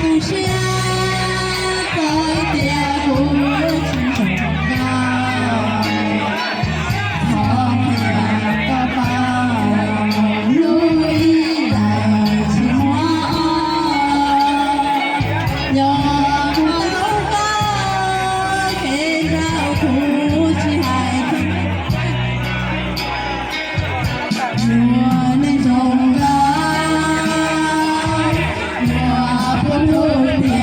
Zoo siab txog tias kuv tsis zoo nkauj, thov qhia koj pab lub ib daim tsis muab. Yog kuv tau koj kev nraug kuv tsis hais. Yuav neeg zoo nkauj, yuav puag lub tiam.